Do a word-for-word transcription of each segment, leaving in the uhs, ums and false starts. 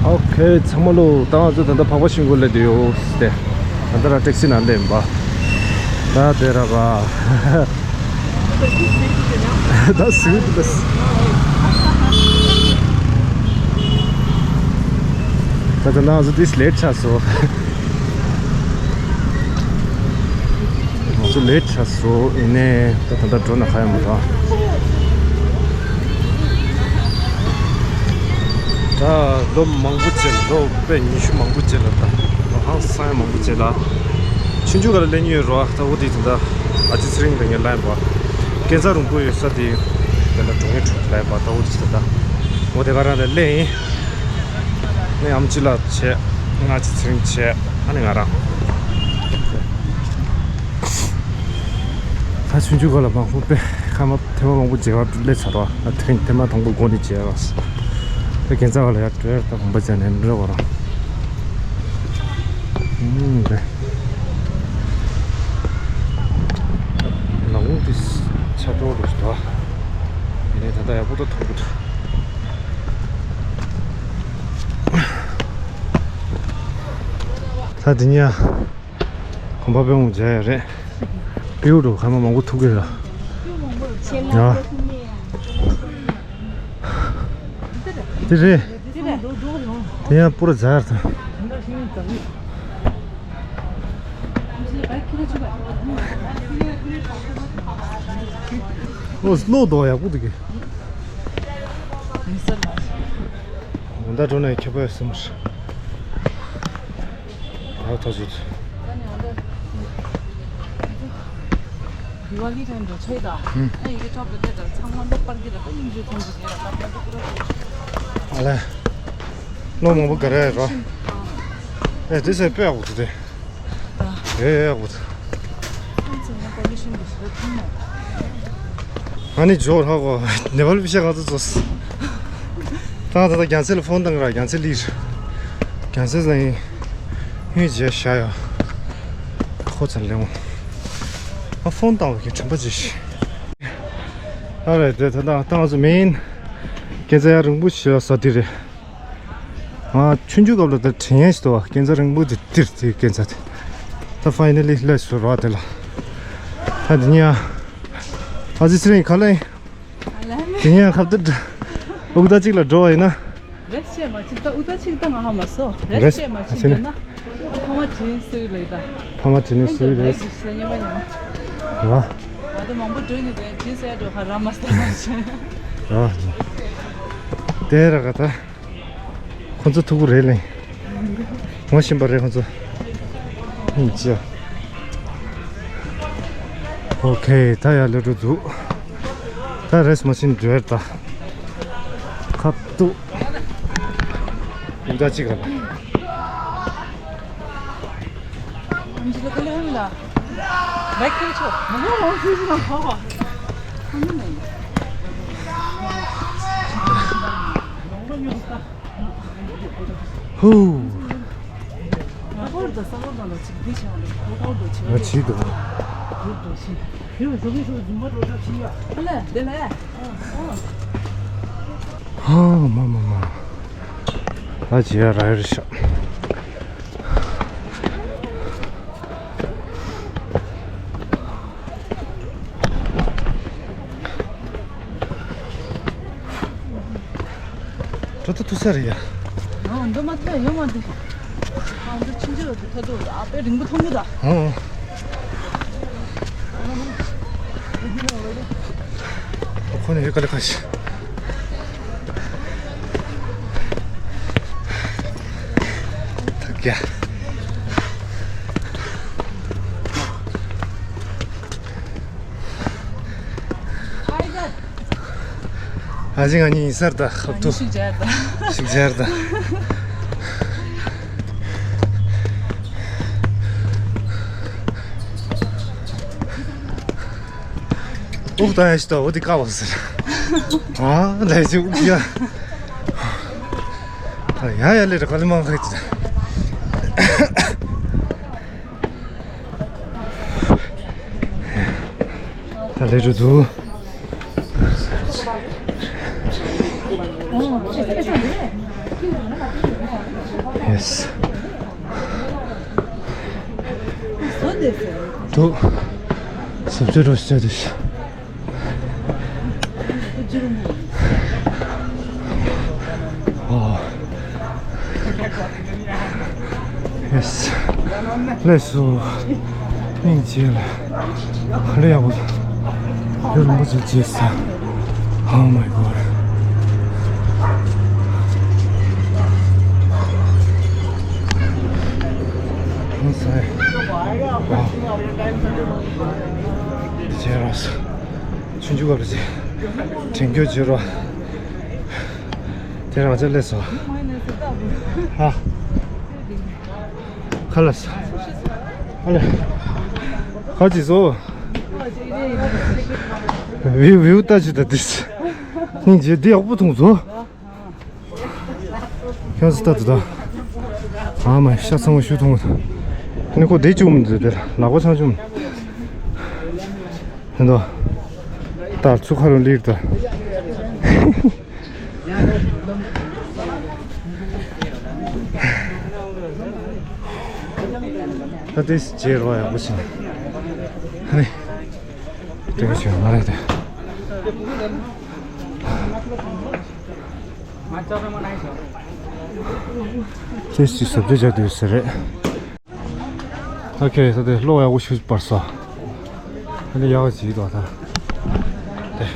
ཨོ་ཁེ། ཚང་མ་ལོ། ད་ང་ཚོ་ད་ལྟ་འཕགས་པ་ཤིང་སྒོ་སླེབས་བསྡད་ཡོད་དེ། ད་ལྟ་ར་ཊེག་སི་ནང་སླེབས་པ། ད་དེ་ར་ག་ད་སུ་ད་ད་ད་ང་ཚོ་ཏིས་ལེཊ་ཆགས་སོང་། ང་ཚོ་ལེཊ་ཆགས་སོང་། ཡིན་ནའི་ད་ད་ལྟ་འགྲོ་ན་ཧ་ཡང་མི་རག་ད་ལོ་མང་པོ་རྗེས་ལ། ལོ་དཔེ་ཉི་ཤུ་མང་པོ་རྗེས་ལ། ད་ལོ་ཧང་སང་མང་པོ་རྗེས་ལ་ཆུང་ཆུང་སྒང་ལ་སླེབས་ཉེན་ཡོད་རེད་པ། ད་འོ་དེ་ད་ལྟ་ཨ་ཅེ་ཚེ་རིང་ལ་ངས་ལབ་ཡིན་པ། སྐས་འཛེག་རིང་པོ་ཡོད་ས་དེ་དེ་ལ་འགྲོ་ངེས་འགྲོ་ལབ་ཡིན་པ། ད་འོ་དེ་ད་ལྟ་འོ་དེ་ག་རང་ལ་སླེབས་ཡིན། ནས་ཨམ་ཆི་ལགས་བྱས། ང་ཨ་ཅེ་ཚེ་རིང་བྱས། ཨ་ནི་ང་རང་། ད་ཆུང་ཆུང་སྒང་ལ་མང་པོ་དཔེ་སྐར་མ་ཐེངས་མ་མང་པོ་མཇལ་བར་སླེབས་ཚར་བ། ད་ཐེངས་ཐེངས་མ་དང་པོ་སྒོ་ནས་མཇལ་བ། ད་སྐས་འཛེག་སྒང་ལ་ཡར་འགྲོ་ཡ་ད་གོམ་པ་རྒྱག་ནས་འགྲོ་བ་རང་། ཨུམ་རེད། ལམ་འདི་ཆག་འགྲོ་འདུག་ཟེར། ཡིན་ནའི་ད་ལྟ་ཡག་པོ་ད་མཐོང་གི་འདུག་ད་འདི་ཉིད་གོམ་པ་དཔེ་མང་པོ་མཇལ་ཡ་རེད། སྤྲེའུ་འདྲ་སྐར་མ་མང་པོ་ཐུག་གི་རེད། ཡ། དེ་རེད། དེ་ཡང་པུ་ར་ཛར་དང་། ཨོ་གློག་རྡོ་ཡག་པོ་འདུག་གི། ད་འགྲོ་ན་ཁྱད་པར་ཡོད་སེམས། ཡག་ཐག་ཆོད། Diwali time the छै द। हम्म। ए, ये चप दे द, छांगमा द पर के द, पर ये जो थम दे द, पर के पूरा। अले। ལོ་མང་པོ་ག་རེ་རེད། ཨ། ཨེ་དེ་ཚེ་དཔེ་ཡག་པོ་འདུག་སྟེ། ཨེ་ཡག་པོ་འདུག་ཨ་ནི་ཇོར་ཧ་གོ་ནེ་པལ་པི་ཤ་ག་ཚོད་ཚོས། ད་ད་ད་རྒྱལ་སྲས་ལ་ཕོན་བཏང་ར། རྒྱལ་སྲས་ལིར། རྒྱལ་སྲས་ལ་ཡིན། ཧུན་ཇེ་ཤ་ཡ། ཁོ་ཚ་ལེ་འོང་། ཨ་ཕོན་བཏང་བ་གི་དྲན་པ་ཇེ་ཤི། ཨ་རེད་དེ་ད་ད་ད་ང་ཚོ་མེན། སྐས་འཛེག་ཡ་རིང་པོ་ཞིག་ལ་ས་དེ་རེད། ཨ་ཆུང་ཆུང་སྐབས་ལ་ད་དྲན་ཡས་ཤིག་འདུག་བ། སྐས་འཛེག་རིང་པོ་དེ་དེར་དེ་སྐས་འཛེག་དེ། ད་ཕའི་ནལ་ལི་སླེབས་སོང་ར་དེ་ལ། ད་དེ་ནས་ཨ་ཙི་ཚེ་རིང་ག་ལ་ཡིན། དེ་ནས་ཨ་ཁ་བརྡ་འུག་ད་གཅིག་ལ་འགྲོ་བ་ཡིན་ན། རེས་བྱས་མ་ཕྱིན་ད་འུག་ད་གཅིག་ད་ང་ཧ་མ་སོ། རེས་རེས་བྱས་མ་ཕྱིན་ཕྱིན་ན་ཕ་མ་དྲིན་གསོས་ལེ་ད། ཕ་མ་དྲིན་གསོས་ལེ། རེས་ཟེར་ཉན་པ་ཉན། ར། ང་ད་མང་པོ་འགྲོ་ནི་དེ་དྲིན་གསོས་འགྲོ་ཁ་ར་མ་སྟེར་མ་བྱས། ར། དེ་ར་ག་ད། ཁོ་ཚོ་ཐུག་གི་རེད་ལེ། ངོ་ཤེས་པ་རེད་ཁོ་ཚོ། ཨིན་ཅི། ཨོ་ཁེ། ད་ཡར་སླེབས་འགྲོ་འདུག་ད་རེས་མ་ཕྱིན་འགྲོ་ཡ་ད། ཁ་ཐུག་འུག་ད་གཅིག་ར་ལ། ཧུ། ང་ཆེས་འདུག་ཧ་མ་མ་མ། ད་ཇི་ཡ་ར་ཡ་རི་ཤ། འགྲོ་ད་ཐུག་ས་རེད་ཡ། ཨ་འདི་མ་ཐལ་ཡོད་མ་འདི། ཨ་འདི་ཕྱིན་ཆད་འདི་ཐལ་འདུག་ཨ་དཔེ་རིང་པོ་མཐོང་གི་ད། ཨ། ཁོ་ནི་ཡོད་ག་ལེ་ཁ་ཤི། ཐུག་ཡ། ཨ་ཅེ་ང་གཉིས་ཡིན་ས་རེད་ད། ཁབ་ཏུ་ཤུགས་རྒྱག་ད། ཤུགས་རྒྱག་ད། འུག་ད་ཡ་ཤི་ད། འོ་དེ་ཀ་བ་ཟེར། ཨ་ལས་ཅི་འུག་ཡ། ཡ་ཡ་ལེ་ར་ག་ལེ་མང་ཁ་ཡི་ད། ད་ལས་འགྲོ་འདུག Yes. ད་བཟོ་བཅོས་རོགས་བྱ་དུས། ཨོ། Yes. ལགས་སོ། སྙིང་རྗེ་ལ། ལས་ཡག་པོ། ཡུལ་ལུང་པ་ཚོ་རྗེས་ས། Oh my God. ཧང་སང་། ཨོ། རྗེས་རོགས། ཆུང་ཆུང་སྐབས་རེད། དྲན་རྒྱུ་བརྗེད་རོགས། དེ་རང་ཅག་སླེབས་སོང་། ཧ། ཁ་ལགས། ཨ་ལས། ཁ་ཅིག་སོ། བིའུ་བིའུ་ལྟ་ཅི་ད་དེ། སྙིང་རྗེ་འདི་ཡག་པོ་མཐོང་སོང་། ཁྱོད་ཚོ་ལྟ་དུ་ད། ཨ་མ་ཤ་ཚང་མ་ཤུ་མཐོང་། ནི་ཁོ་བསྡད་བཅུག་མི་འདུག་དེ་ལག་པ་འཆང་བཅུག་མི། ཧན་དོ། ད་ཚུ་ཁ་རུ་ལིར་ད། ད་དེ་རྗེས་རོགས་ཡག་པོ་བྱུང་། ཧ་ནི། དེ་ག་བྱུང་མ་རེད་དེ། ཅེས་ཀྱི་བཟོ་བཅོས་བྱ་དུས་ཟེར་རེད། ཨོ་ཁེ། ད་དེ་གློག་ཡག་པོ་ཞིག་སྤར་སོང་། ཨ་ནི་ཡག་པོ་བྱེད་དོ་ད། དེ།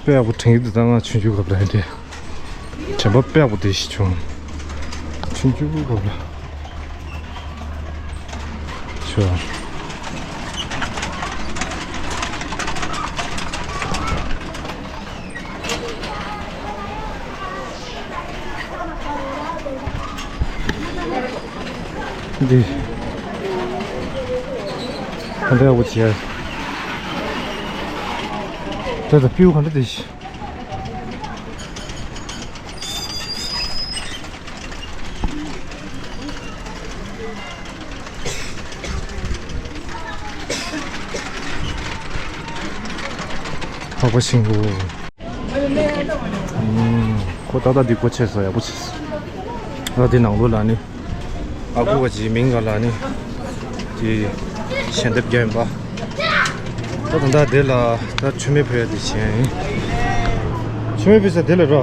དཔེ་ཡག་པོ་དྲན་གྱི་འདུག་ད་ང་ཆུང་ཆུང་སྐབས་ལ་འདི། དྲན་པ་དཔེ་ཡག་པོ་དེ་ཞིག་བྱུང་། ཆུང་ཆུང་སྐབས་ལ། ཆོ། འདི། ག་འདྲ་བོ་བྱས། ད་ལྟ་སྤྲེའུ་ག་འདྲ་དེ་ཞིག་ཁ་པ་ཤིང་བུ། ཁོ་ཏག་ཏག་འདི་གོ་ཆེ་ས་ཡག་པོ་ཆེ་ས། ཨ་འདི་ནང་ལོགས་ལ་ནི། ཨ་ཁུ་བ་ཅིའི་མིང་ག་ལ་ནི། དེ་ཞལ་འདེབས་རྒྱག་ཡིན་པ། ད་ད་ལྟ་དེ་ལ་ད་མཆོད་མེ་ཕུལ་ཡ་དེ་བྱས་ཡིན། མཆོད་མེ་ཕུལ་ས་དེ་ལ་རོ།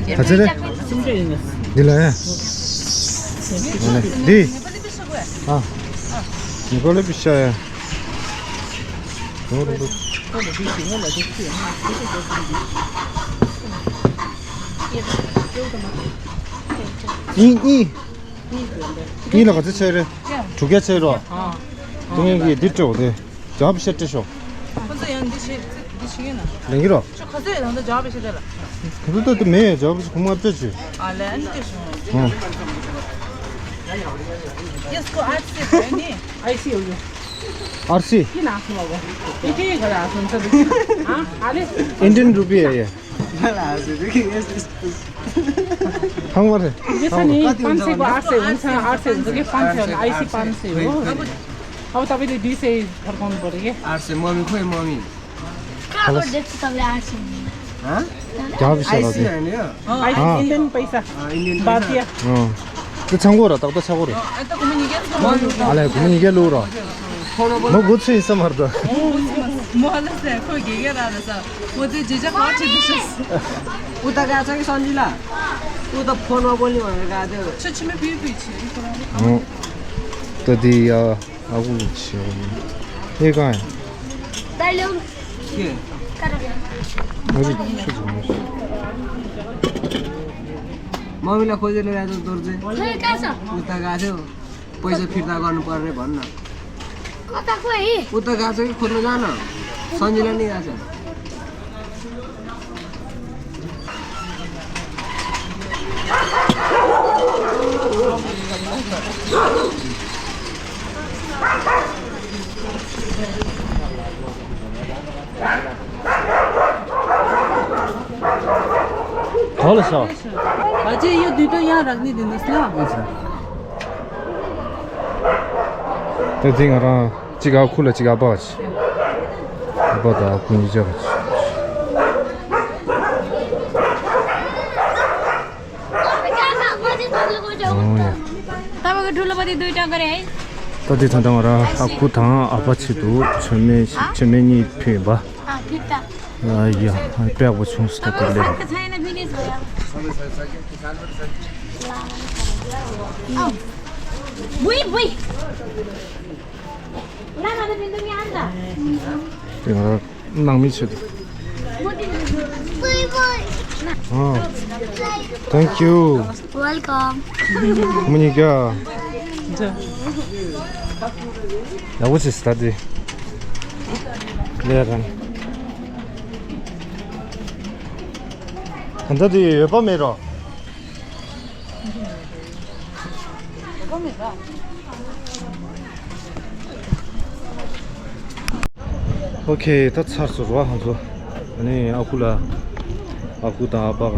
ག་ཚད་རེད། འདི་ལ་ཡ། འདི། ཨ། ནི་ཀོ་ལེ་པི་ཤ་ཡ། གཉིས་གཉིས། གཉིས་ལ་ག་ཚོད་ཆད་རེད། དྲུག་བརྒྱ་ཆད་རོ། དེ་ངས་ཀྱིས་འདི་སྤྲད་འོ་དེ། ཇ་བི་ཤ་སྤྲད་ཤོག་ཁོ་ཚོ་ཡང་འདི་བྱེད་འདི་བྱེད་ཀྱི་ན། ལེན་གྱི་རོ། ཁྱོད་ག་ཚོད་ཡང་ད་ཇ་བི་ཤ་སྤྲད་ལ། ཁོ་ཚོ་ད་དེ་མེད་ཇ་བི་ཤ་ཁོ་མ་སྤྲད་ཅི། ཨ་ལེ་ཨ་ནི་སྤྲད་ཤོག་ཨ། ཡེ་སི་ཁོ་ཨར་སི་ཨེ་ནི། ཨའི་སི་ཡོ་ཡོ། ཨར་སི། ཁྱི་ན་སུ་བ་གོ། ཨི་ཁྱི་ག་ལ་སུ་ཚ་བི། ཨ་ཨ་ལེ། Indian rupee है ये। हाँ, वो है। ये छ नि, पाँच सय को आठ सय हुन्छ, आठ सय हुन्छ कि पाँच सय होला, आइसी पाँच सय हो। अब तपाईँले दुई सय फर्काउनु पर्यो कि? आठ सय, मम्मी खोइ, मम्मी। कहाँको देख्छु तपाईँले आठ सय? हाँ? क्या विषय आइसी है नि यो? अँ, आइसी, अँ। इन्डियन पैसा। अँ, इन्डियन पैसा। भारतीय। अँ। त्यो छाङ्गो र, तक्दा छाङ्गो र। अँ, त घुम्न निस्किहाल्छ। अँ, अँ। अले, घुम्न निस्किहाल्नु र। म बुझ्छु नि, समर त। म अलग से खोइ के के रहेछ। म चाहिँ जे जे खान्छ, त्यसो। उता गएको छ कि सन्जिला? ऊ त फोनमा बोल्ने भनेर गएको थियो। छ छिमेकी पिउ पिउ छ। अँ। त दी, अ, अब छ। ए, कहाँ है? दाइलो। के? अरे, छ छिमेकी। मम्मीलाई खोजेर ल्याएर दोर्जे। खोइ कहाँ छ? उता गएको थियो। पैसा फिर्ता गर्नु पर्ने भन्न। ཁོ་ལྟ་ཁོ་ཨེ། ཁོ་ལྟ་ག་ཚོད་ཁོ་ལ་ན་ན། སང་ཉིན་ལ་ནི་ཡ་ཟེར། ག་ལ་ཤོག་བ་ཅེ་ཡོད་དུས་དོ་ཡང་རག་ནི་དེ་འདུག་ལ། ད་དེ་ང་རང་གཅིག་ཨ་ཁུ་ལ་གཅིག་ཨ་ཕ་བ་ཅི། ཨ་ཕ་དང་ཨ་ཁུ་གཉིས་ཆ་བ་ཅི། ད་བ་ག་འགྲུལ་པ་དེ་དུས་ཀྱང་ག་རེ། ད་དེ་ད་ལྟ་ང་རང་ཨ་ཁུ་དང་ཨ་ཕ་ཆེད་དུ་མཆོད་མེ་མཆོད་མེ་གཉིས་ཕུལ་ཡིན་པ། ཨ་ཕུལ་ད། ཨ་ཡ། ཨ་དཔེ་ཡག་པོ་བྱུང་སོང་ད་དེ་ལེགས། ཨ་བུའི་བུའི། དེ་ང་རང་ནང་མི་ཆེད་དུ། ཨ། Thank you. Welcome. མི་ཉིད་ཀྱ། ཡག་པོ་བྱས་སི་ད་དེ། ལས་རང་། ད་ལྟ་དེ་ཡོད་པ་མེད་རོ། ཨོ་ཁེ། ད་ཚར་སོང་རོ་ང་ཚོ། ཨ་ནི་ཨ་ཁུ་ལ། ཨ་ཁུ་དང་ཨ་ཕ་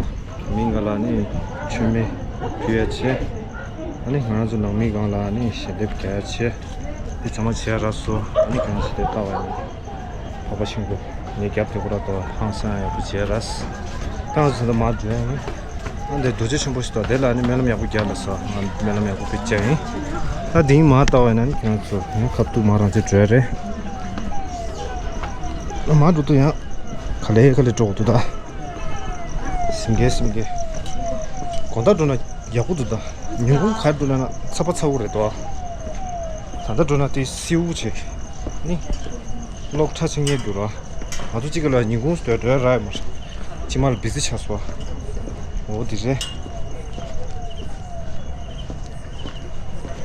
མི་ང་ལ་ནི་མཆོད་མེ་ཕུལ་ཡ་བྱས། ཨ་ནི་ང་རང་ཚོ་ནང་མི་སྒང་ལ་ནི་ཞལ་འདེབས་རྒྱག་ཡ་བྱས། དེ་ཚང་མ་བྱས་ར་སོ། ཨ་ནི་ཁྱེད་རང་ཞལ་འདེབས་བཏང་བ་ཡིན། ཕག་པ་ཤིང་བུ། ངའི་རྒྱབ་དེ་ཁོ་ར་དོ་ཧང་སང་ཡག་པོ་བྱས་ར། ད་ང་ཚོ་ད་མར་འགྲོ་ཡ་ཡིན། ཨ་འདི་རྡོ་རྗེ་ཆེན་པོ་ཞིག་དང་དེ་ལ་ནི་སྨོན་ལམ་ཡག་པོ་རྒྱག་ལ་སོ། ང་སྨོན་ལམ་ཡག་པོ་དཔེ་རྒྱག་ཡིན། ད་དེང་མ་ལྟ་བ་ཡིན་ན་ནི་ཁྱེད་རང་ཚོ་ངའི་ཁ་ཐུག་མ་རང་ཅེ་འགྲོ་ཡ་རེད། ཨ་མ་འགྲོ་དུ་ཡང་ག་ལེ་ག་ལེ་འགྲོ་དགོས་འདུག་ད། སིམ་གེ་སིམ་གེ། དགོང་དག་འགྲོ་ན་ཡག་པོ་འདུག་ད། ཉིན་གུང་ག་འགྲོ་ན་ཚ་པ་ཚ་པོ་རེད་དོ། ད་ལྟ་འགྲོ་ན་དེ་སེའུ་བྱེད། ནི། གློག་ཁྲ་ཆེ་ངེས་འདུག་ར། ང་ཚོ་གཅིག་ག་ལ་ཉིན་གུང་སྡོད་འགྲོ་ར་ཡོད་མ་རེད། ཕྱི་མ་ལ་བི་ཟི་ཆགས་སོང་། འོ་དེ་རེད།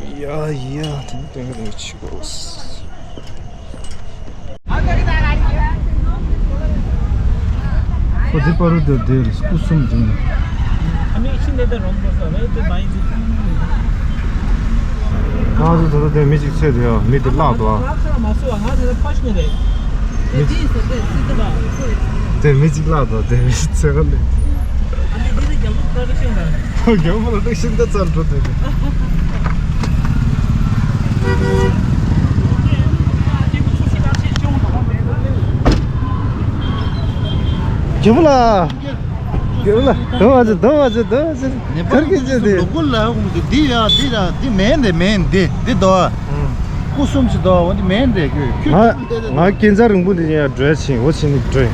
ཡ་ཡ་དེ་ནི་དོན་ག་དོན་ག་ཆི་གོ། ཁོ་དེ་པ་རུ་དེ་དེ་རེད་སྐུ་གསུམ་དེ་ནི། ང་ཚོ་ད་ལྟ་དེ་མི་གཅིག་ཚོད་དེ་ཡ་མི་དེ་བརླག་འདུག་ཨ། མི་དེ་མི་གཅིག་བརླག་འདུག་དེ་མི་གཅིག་ཚོད་ག་ལེ། རྒྱལ་པོ་ལ་ཤིང་རྟ་རྩར་འགྲོ་དེ་རེད། རྒྱལ་པོ་ལ། རྒྱལ་པོ་ལ་དོ་བ་ཚེ་དོ་བ་ཚེ་དོ་བ་ཚེ་ཐར་གི་ཚེ་དེ། ལོ་གོ་ལ་ཧོ་མི་དེ་ཡ་དེ་ཡ་དེ་མེན་དེ་མེན་དེ་དེ་དོ། སྐུ་གསུམ་ཅི་དོ་འོ་དེ་མེན་དེ་ཁྱོད་ཁྱོད་ང་ང་སྐས་འཛེག་རིང་པོ་དེ་ཡ་འགྲོ་ཡ་ཕྱིན་འོ་ཕྱིན་ནི་འགྲོ་ཡ།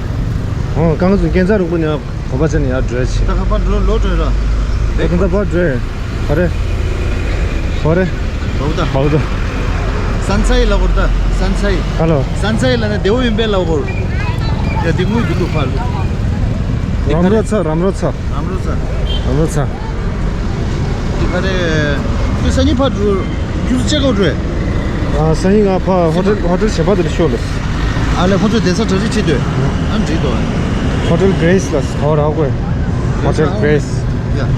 འོ་གང་ཚོ་སྐས་འཛེག་རིང་པོ་ནས་གོམ་པ་ཚེ་ནས་ཡ་འགྲོ་ཡ་ཕྱིན། ད་ཁ་པར་འགྲོ་ལོ་འགྲོ་ཡ་ར། ད་ཁ་པར་འགྲོ་ཡ། ག་རེ། ག་རེ། བའུ་ད། བའུ་ད། སན་ཚའི་ལ་གོར་ད། སན་ཚའི། ཧ་ལོ། སན་ཚའི་ལ་ན་དེའུ་ཡིན་པའི་ལ་གོར། ཡ་དེ་དངུལ་གྱི་ལུག་ཕར། རམ་རོ་ཚ་རམ་རོ་ཚ། རམ་རོ་ཚ། རམ་རོ་ཚ། དེ་ག་རེ། དེ་སང་ཉིན་ཕར་འགྲོ། རྒྱུ་ཆེ་གོ་འགྲོ། ཨ་སང་ཉིན་ང་ཕ་ཧོ་ཊེལ་ཧོ་ཊེལ་གཞན་པ་དེ་ལ་ཤོག་ལ། ཨ་ལེ་ཁོ་ཚོས་བསྡད་ས་གྲ་སྒྲིག་བྱེད་དུས། ཨ་འགྲིག་དོ། ཧོ་ཊེལ་གྷེ་རེ་སི་ལ་ཧོ་ར་ཧོ་ཀོས། ཧོ་ཊེལ་གྷེ་རེ་སི། ཡ།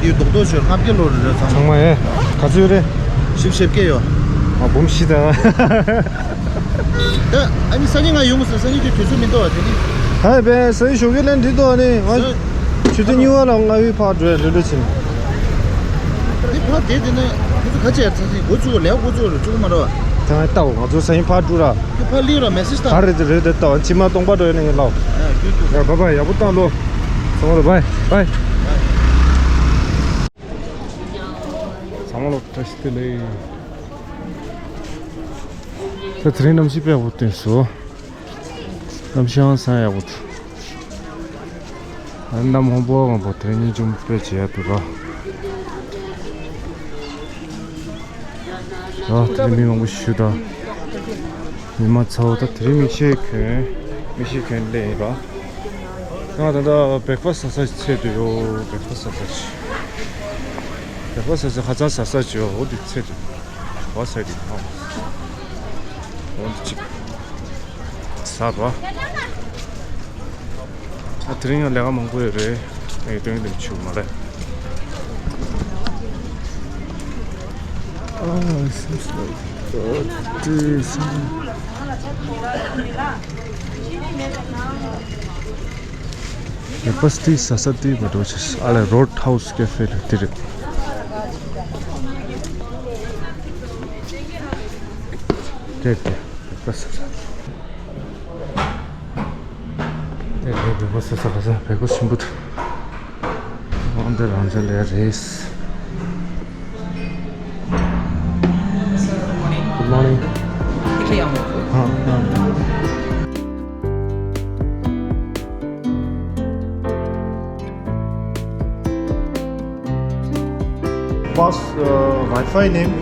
དེའི་རྡོག་རྡོག་ཤོད་ལྔ་བརྒྱ་ལོ་རེ་རེ་ཚང་མ། ཚང་མ་ཡ། ག་ཚོད་རེད། བཞི་བཅུ་ཞེ་བརྒྱད་ཡོད། ཨ་འབུམ་བཞི་དང་། ད་ཨ་ནི་སང་ཉིན་ང་ཡོང་མི་སྲིད། སང་ཉིན་དུས་དུས་ཚོད་མི་འདུག་བ་དེ་ནི། ཧ་པས་སང་ཉིན་ཞོགས་ཀས་ལན་འགྲིག་འདུག་ཨ་ནི་ང་། ཆུ་ཚོད་གཉིས་པ་ལ་ང་ཡུལ་ཕར་འགྲོ་ཡ་ལྷོད་ལྷོད་ཕྱིན། འདི་ཕར་བསྡད་དེ་ནི་ཁོ་ཚོ་ག་ཅི་ཡར་ཚང་ཚིང་འགོ་བཙུགས་ལས་འགོ་བཙུགས་རུ་བཙུགས་མ་རེད་བ། ད་ང་ལྟ་འོ་ང་ཚོ་སང་ཉིན་ཕར་འགྲོ་ར། ཁྱོད་ཕར་ལིའུ་ར་མེ་སེ་ཇི་ད། ད་རེད་དེ་རེད་དེ་ལྟ་བ་ཕྱི་མ་སྟོང་པ་འགྲོ་ཡ་ནི་ངས་ལབ། ཨ་ཁྱོད་ཁྱོད། ཡ་བྷའི་བྷའི་ཡག་པོ་བཏང་ལོ། ཚང་མ་ལ་བྷའི་བྷའི། ཚང་མ་ལ་བཀྲ་ཤིས་བདེ་ལེགས། ད་དེ་རིང་གནམ་གཤིས་དཔེ་ཡག་པོ་བསྟན་སོང་། གནམ་གཤིས་ཧང་སང་ཡག་པོ་འདུག་གནམ་སྔོན་པོ་སྔོན་པོ་དེ་རིང་ཉིན་ཆུང་དཔེ་བྱེད་ཡག་འདུག་ར། ཨ་དེ་རིང་མི་མང་པོ་ཞིག་འདུག་མི་མང་ཚ་བོ་ད་དེ་རིང་མིག་ཤེལ་གྱོན། མིག་ཤེལ་གྱོན་སླེབས་ཡིན་པ། ང་ད་ལྟ་བྷེག་ཕ་སི་ཟ་ས་ཅིག་འཚོལ་དུ་ཡོད། བྷེག་ཕ་སི་ཟ་ས་ཅིག་བྷེག་ཕ་སི་ཟ་ས་ཧ་ཅང་ཟ་ས་ཅིག་ཡོད། འོ་དེ་འཚོལ་དུ་ཡོད། བ་ཟེར་གྱི་འདུག་འོན་ཏེ་གཅིག་ཟ་རོ། ཨ་དེ་རིང་ཡང་ལས་ཀ་མང་པོ་ཡོད་རེད། ཨེ་སྟོན་དེ་ཆུ་མ་རེད། Oh, it seems like, uh, this. Breakfast དེ་ཟ་ས་དེ་མ་འགྲོ་ཆེ། ཨ་ལས་Roadhouse Cafe ལ་དེ་རེད། དེ་དེ་breakfast ཟ་ས། དེ་དེ་breakfast ཟ་ས་ག་ས་breakfast ཆེན་པོ་འདུག་འོན་ཏེ་རང་ཅག་ལས་རེད། Good morning. ཨ་ཨ། What's, uh, Wi-Fi name?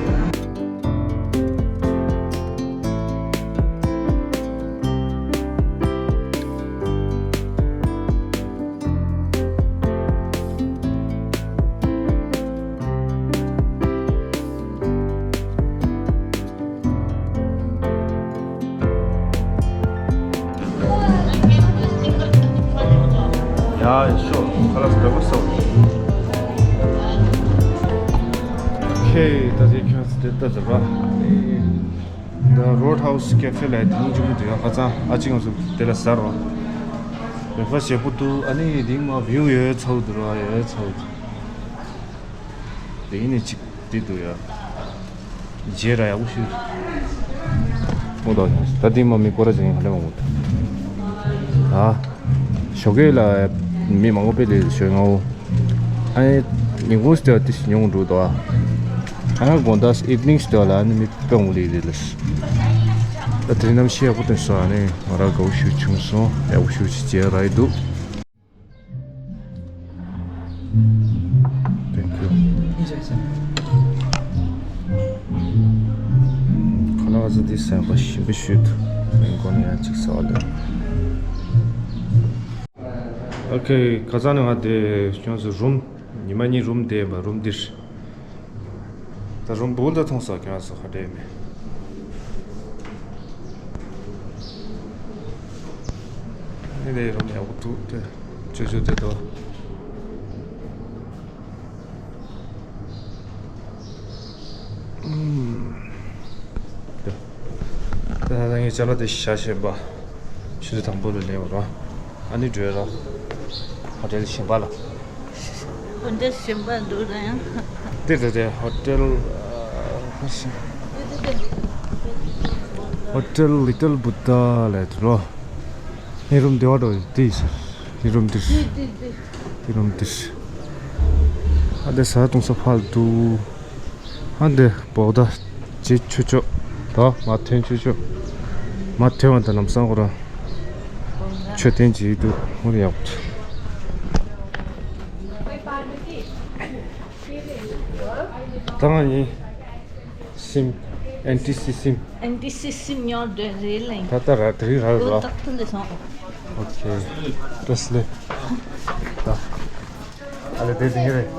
Yeah, sure. خلاص، ده بص. Okay, ད་དེ་ཁྱོད་ཚོ་དེ་ལྟ་ཟེར་བ། ད་Roadhouse Cafe ལ་དེ་སྙིང་རྗེ་མོ་འདུག་ཡ། ཁ་སང་ཨ་ཅེ་ང་ཚོ་དེ་ལ་ཟ་རོ། Breakfast ཡག་པོ་འདུག་ཨ་ནི་དེ་མ་view ཡོད་ཚ་བོ་འདུག་ར། ཡོད་ཚ་བོ་འདུག་དེ་ཡིན་ནི་གཅིག་དེ་འདུག་ཡ། རྗེས་ར་ཡག་པོ་ཞིག་འོ་ད་ད་དེ་མ་མི་སྐོར་ར་ཅན་ཧ་ལས་མང་པོ་འདུག་ད་ཞོགས་ཀས་ལ་མི་མང་པོ་དཔེ་ལས་ཞོད་ངའོ། ཨ་ནི་ཉིན་གུང་སྟེ་བ་དེ་ཞིག་ཉུང་འགྲོ་འདུག་ཨ་ནི་དགོང་དག་evening སྟེ་བ་ལ་ཨ་ནི་མི་དཔེ་མང་པོ་ལས་རེད་ལ། ད་དེ་རིང་གནམ་གཤིས་ཡག་པོ་ཐོན་སོང་། ཨ་ནི་ང་རང་དགའ་བོ་ཞིག་བྱུང་སོང་། ཡག་པོ་ཞིག་ཅིག་མཇལ་རག་གི་འདུག Thank you. Enjoy, sir. ཁོ་ན་ང་ཚོ་འདི་ཟམ་པ་ཞིམ་པོ་ཞིག་འདུག་མིན་གོ་ནས་ཡང་གཅིག་ཟ་བ་ལས། Okay, ཁ་སང་ནས་ང་དེ་ཁྱོད་ཚོ་རུམ་ཉི་མ་གཉིས་རུམ་བསྡད་པ་རུམ་འདིར། ད་རུམ་བུ་ལ་མཐོང་ས་ཁྱོད་ཚོ་ཁ་བྲལ་མེད། ཨེ་ལས་རུམ་ཡག་པོ་འདུག་དེ་ཅོ་ཅོ་དེ་དོ། ཨུམ། དེ་ད་ལྟ་ངས་ཅ་ལག་དེ་བཞག་བཞིན་པ། ཆུ་ཚོད་དང་པོ་ལ་སླེབས་པ་རེད། ཨ་ནི་འགྲོ་ཡ་ར། ཧོ་ཊེལ་གཞན་པ་ལ། ཧོ་ཊེལ་གཞན་པ་འདུག་ད་ཡང་། དེ་དེ་དེ་ཧོ་ཊེལ། ཧོ་ཊེལ་Little Buddha ལ་འགྲོ། ངའི་རུམ་དེ་བ་འགྲོ་དེ་ཡིན་ཟེར། ངའི་རུམ་དེ། དེ་རུམ་དེ། ཨ་དེ་ཟ་འཐུང་ས་ཕར་འདུག་ཨ་འདི་བོག་ད་ཅི་ཆུ་ཆོ། ད་མ་ཐོན་ཆུ་ཆོ། མ་ཐོན་བ་ད་ལམ་སང་ཁོ་རང་མཆོད་རྟེན་ཅིག་འདུག་ཧོར་ཡག་པོ། ད་ང་ཡིན། སིམ། ཨེན་ཊི་སི་སིམ། ཨེན་ཊི་སི་སིམ་ཉོ་འདོད་རེད་ལེ། ད་ལྟ་ར་དེ་རིང་རག་ར། ཏག་ཏག་ལས་སོང་། ཨོ་ཁེ། བཀྲ་ཤིས་བདེ་ལེགས། ད། ཨ་ལེ་དེ་དེ་རེད།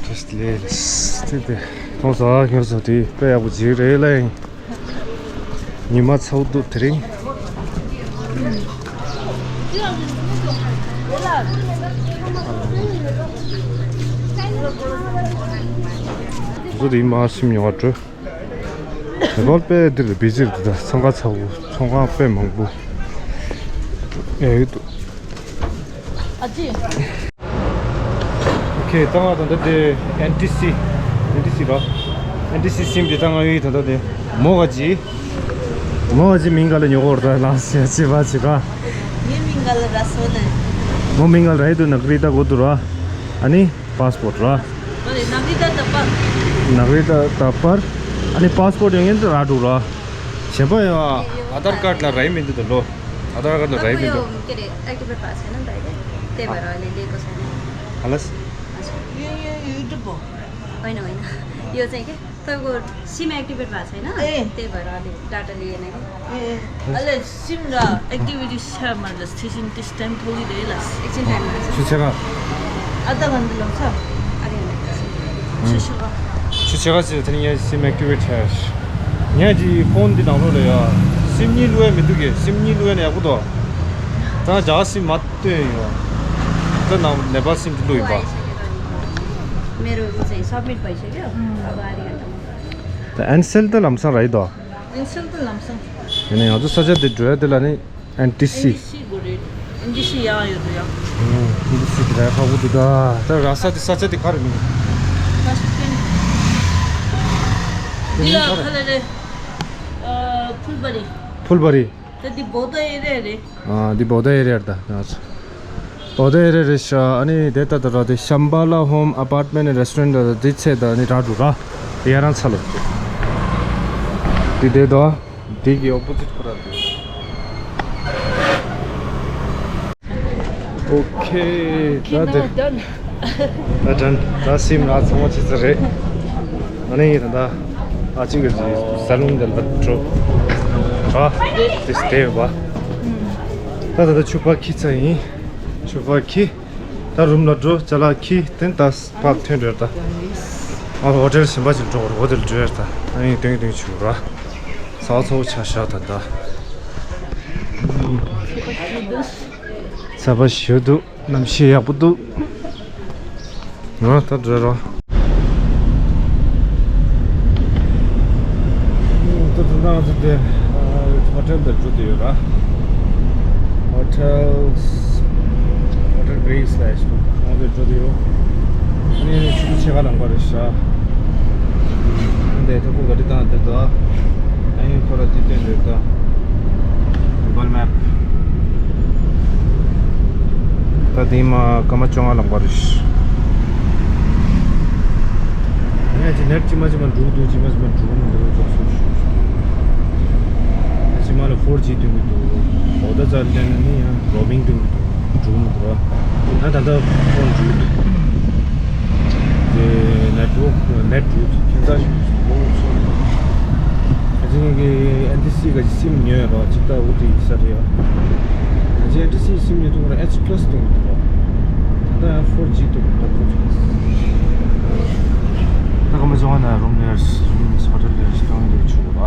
བཀྲ་ཤིས་བདེ་ལེགས། དེ་དེ། ཁོང་ཚོ་ཨ་ཁྱོད་ཚོ་དེ་དཔེ་ཡག་པོ་ཅིག་རེད་ལེ། ཉི་མ་ཚ་བོ་འདུག་དེ་རིང་། བཟོ་དེ་མ་སིམ་ཉོ་བ་འགྲོ། ནེ་པཱལ་དཔེ་འདིར་བི་ཛི་རེད་ད། འཚང་ཁ་ཚ་བོ། ཚོང་ཁང་དཔེ་མང་པོ་ཡོད་འདུག་ཨ་ཅེ། ཨོ་ཁེ། ད་ང་ད་ལྟ་དེ་ཨེན་ཊི་སི། ཨེན་ཊི་སི་ར། ཨེན་ཊི་སི་སིམ་དེ་ད་ང་ཡོད་ད་ལྟ་དེ། མོ་ག་ཅི། མོ་ག་ཅི་མིང་ག་ལ་ཉོ་གོ་ར་ད་ལ་སི་ཡ་ཅི་བ་ཅི་ག་ངའི་མིང་ག་ལ་ར་སོ་ལེ། མོ་མིང་ག་ལ་ར་ཡི་དུ་ནག་རི་ད་གོ་དུ་ར། ཨ་ནི་པཱ་སི་པོར་ཊི་ར། ཨ་ལེ་ནག་རི་ད་ད་པར། ནག་རི་ད་ད་པར། ཨ་ནི་པཱ་སི་པོར་ཊི་ཡོང་ངེན་དུ་ར་འགྲོ་ར། གཞན་པ་ཡོད་ཨ། ཨ་དྷར་ཀར་ཌི་ལ་ར་ཡི་མིན་དུ་ད་ལོ། ཨ་དྷར་ཀར་ཌི་ལ་ར་ཡི་མིན་དུ། ཨ་ཁོ་ཡོད་ཀྱི་རེད། ཨེག་ཊི་བེ་ཊི་པ་སེ་ན་ད་ཡི་དེ་བར་ལེ་ལེ་གོ་སོང་། ཨ་ལས། ཡོད་ཡོད་ཡོད་འགྲུབ་བོ། ཨོ་ཡིན་ཨོ་ཡིན། ཡོད་ཚད་ཀྱི་ད་གོ་སིམ་ཨེག་ཊི་བེ་ཊི་བ་སེ་ན་ཨེ་དེ་བར་ལེ་ཌ་ཊ་ལེ་ཡེ་ན་གི། ཨེ་ཨེ། ཨ་ལས་སིམ་ར་ཨེག་ཊི་བི་ཊི་ཤར་མ་ལ་སི་ཊེ་ཤན་ཏི་སི་ཊེམ་ཕོག་གི་རེད་ལ། ཨེག་ཆེན་ཊེམ་མ་ལ་སི། ཆུ་ཆེ་ར། ཨ་ད་ག་འདི་ལ་ཚ། ཨ་རེ་ལ། ཆུ་ཤོག་ག་ཆུ་ཆེ་ག་ཟེར་དེ་ནི་ངས་སིམ་ཨེག་ཊི་ཝེ་ཊི་བྱས། ངས་ཀྱི་ཕོན་འདི་ནང་ལོགས་ལ་ཡ། སིམ་གཉིས་བླུགས་ཡ་མི་འདུག་གས། སིམ་གཉིས་བླུགས་ཡ་ནི་ཡག་པོ་འདུག་ད་རྒྱ་གར་སིམ་མ་བཏོན་ཡོད། ད་ནང་ནེ་པཱལ་སིམ་དེ་བླུགས་ཡིན་པ། मेरो चाहिँ सब्मिट भइसक्यो। अब आधी घन्टामा। ད་ཨེན་སེལ་ད་ལམ་སང་རག་ཡོད་དོ། ཨེན་སེལ་ད་ལམ་སང་། ཡིན་ན་ང་ཚོ་ས་ཆ་དེ་འགྲོ་ཡ་དེ་ལ་ནི་ཨེན་ཊི་སི། ཨེན་ཊི་སི་དགོས་རེད། ཨེན་ཊི་སི་ཡང་ཡོད་དོ་ཡང་། ཨེན་ཊི་སི་དེ་ར་ཁག་པོ་འདུག་ད་ད་ར་ས་དེ་ས་ཆ་དེ་ག་རེ་མིན། ཊ་ཤི་ཀན་འདི་ལ་ག་ལ་རེད། ཨ། ཕུལ་བ་རི། ཕུལ་བ་རི། ད་འདི་བོ་ད་ཨེ་རི་ཡ་རེད། ཨ། འདི་བོ་ད་ཨེ་རི་ཡ་རེད་ད། ང་ཚོ་བོ་ད་ཨེ་རི་ཡ་རེད་ཤག་ཨ་ནི་དེ་ལྟ་དུ་ར་དེ་ཤམ་བྷ་ལ་ཧོམ་ཨ་པཱར་ཊི་མེན་ཊི་རེ་སི་ཊོ་རེན་ཊི་ད་དེ་ཚེ་ད་ནི་ར་འགྲོ་ར། དེ་ཡ་རང་ཚ་ལོ། འདི་དེ་དོ། འདི་གི་ཨོ་པོ་ཛིཊ་ཁོ་ར་འདི། ཨོ་ཁེ། ད་དེ། ད་ཌན། ད་སིམ་ལ་ཚང་མ་བྱེད་ས་རེད། ཨ་ནི་ད་ད་ཨ་ཅིག་གི་ས་ལུང་འདི་ལ་འགྲོ། ཨ། དེ་སྟེ་བ། ད་ད་ད་ཆུ་ཕག་ཁྱི་ཚ་ཡིན། ཆུ་ཕག་ཁྱི། ད་རུམ་ལ་འགྲོ། ཅ་ལག་ཁྱི་དེ་ད་ཕག་ཐོན་འགྲོ་ད། ཨ་ཧོ་ཊེལ་གཞན་པ་ཅིག་འགྲོ། ཧོ་ཊེལ་འགྲོ་ད། ཨ་ནི་དོན་དོན་ཆུ་ར། ས་ཚོ་ཆ་ཤ་ད་ད། ཚ་བ་ཞུ་འདུག་གནམ་གཤིས་ཡག་པོ་འདུག་ང་ད་འགྲོ་རོགས། ད་ད་ང་ཚོ་དེ་ཧོ་ཊེལ་དུ་འགྲོ་དུ་ཡོད་ར། ཧོ་ཊེལ། ཧོ་ཊེལ་གྷི་རི་སི་ལ་ཡོད། ང་ཚོ་འགྲོ་དུ་ཡོད། ཨ་ནི་ཆུ་ཚོད་ཕྱེད་ཀ་ལངས་པ་རེད་ཤག་འདི་ཐོག་ཁུ་ག་རི་དང་འདི་དོ། ཨ་ཡིན་ཁོ་ལ་འདི་སྟོན་འདོད་དོ། གུ་གལ་མེབ། ད་འདི་མ་སྐར་མ་བཅོ་ལྔ་ལངས་པ་རེད། ངས་ཅི་ནེཊ་ཅི་མ་ཅི་མ་འགྲོ་འདུག་ཅི་མ་ཅི་མ་འགྲོ་མི་འདུག་ཅོག་སུ་ཞུ། ཅི་མ་ལ་ཕོར་ཇི་སྟོན་གི་འདུག་འོ་ད་ཙར་ལན་ནི་ཡང་རོ་མིང་སྟོན་གི་འདུག་འགྲོ་མི་འདུག་ར། ད་ད་ལྟ་ཕོན་འགྲོ་གི་འདུག་དེ་ནེཊ་ཝོག་ནེཊ་འགྲོ་གི་འདུག་ཁྱད་མཚར་ཞིག་འདུག་ཨ་ཅི་ངེད་ཀྱི་ཨེན་ཊི་སི་ག་ཅི་སིམ་ཉོས་རོགས་ཅིག་ད་འུ་དེ་ཡིག་ས་རེད་ཡ། ད་ཅི་ཨེན་ཊི་སི་སིམ་ཉོས་འདུག་ར་ཨེཆ་པི་ལ་སི་སྟོན་གི་འདུག་ར། ད་ད་ཡང་ཕོར་ཇི་སྟོན་གི་འདུག་ད་ཕོར་ཇི་ལ་སི། ད་སྐར་མ་བཅོ་ལྔ་ནང་རུམ་ལེར་རུམ་ཧོ་ཊེལ་ལེར་སྟོན་གི་འདུག་ཆུ་བ།